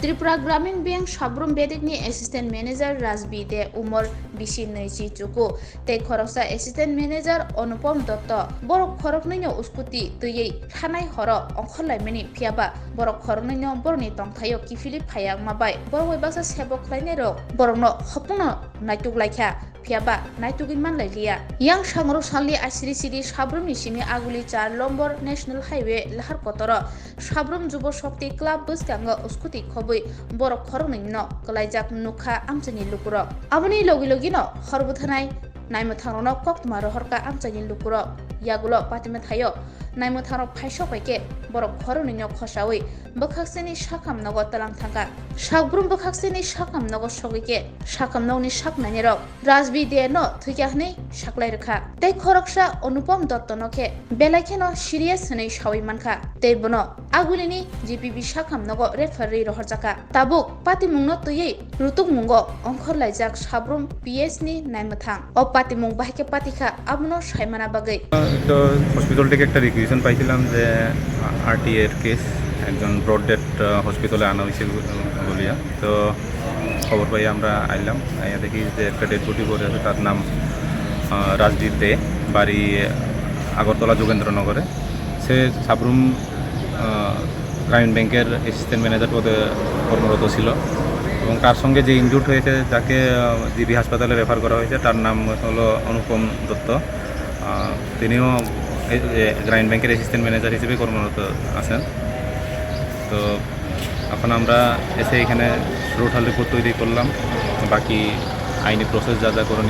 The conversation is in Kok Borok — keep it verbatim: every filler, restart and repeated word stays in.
Tripura Gramin Bank Sabrum Bedekni Assistant Manager Rajbi De, umor bisi nwichi chuku, tei khoroksa Assistant Manager Anupam Dotto. Borok khoroknwino uskuti twiwi thanai horo ongkhorlaimani, phiyaba borok khoroknwino borokni tongthaio kiphilwi phaiya wngma bai borok bai baksa sebo khlainairok borokno hopungno naituk laikha, phiyaba naitugwi manlailiya. Yang sangrok salni aisiri siri Sabrumni simi Aguli char lombor National Highway lahar kotoro Sabrum Jubo Shakti Club bwskango scooty khobwi borok khoroknwino kwlaijak nukha amchaini lukurok. Aboni logi logino hor bwthanai naimwthangrokno koktwma rohorkha amchaini lukurok. Yagulo patimwthaio naimwthangrok phaisok bai khe borok khoroknwino khosawi bwkhakseni sakham nogo twlang thangkha. Sabrum bwkhakseni sakham nogo sogwi khe sakham nokni saknainirok Rajbi De no thwikha hwnwi saklai rwkha. Tei khoroksa Anupam Dotto no khe belai kheno serious hwnwi sawi mankha. Tei bono Agulini G P B sakham nogo refer rwi rohorjakha. Tabuk patimungno twiwi rutukmungo ongkhorlaijak Sabrum P S ni naimwthang. O patimung bahai khe patikha, abono saimana bagwi. তো হসপিটাল থেকে একটা রিকুইজিশন পাইছিলাম যে আরটিএর কেস, একজন broad dead হসপিটালে আনা হয়েছে বলিয়া। তো খবর পাই আমরা আইলাম, আইয়া দেখি যে একটা ডেড বডি পড়ে আছে, তার নাম আহ, রাজদীপ দে, বাড়ি আগরতলা যোগেন্দ্রনগরে। সে সাবরুম আহ, গ্রামীণ ব্যাংকের অ্যাসিস্ট্যান্ট ম্যানেজার পদে কর্মরত ছিল এবং তার সঙ্গে যে ইনজুর্ড হয়েছে, যাকে জিবি হাসপাতালে রেফার করা হয়েছে, তার নাম হলো অনুপম দত্ত। আহ, তিনিও এ- এ- গ্রামীণ ব্যাংকের অ্যাসিস্ট্যান্ট ম্যানেজার হিসেবে কর্মরত আছেন। তো এখন আমরা এসে এখানে রুট হাল রিপোর্ট তৈরি করলাম, বাকি আইনি প্রসেস যা যা করণীয়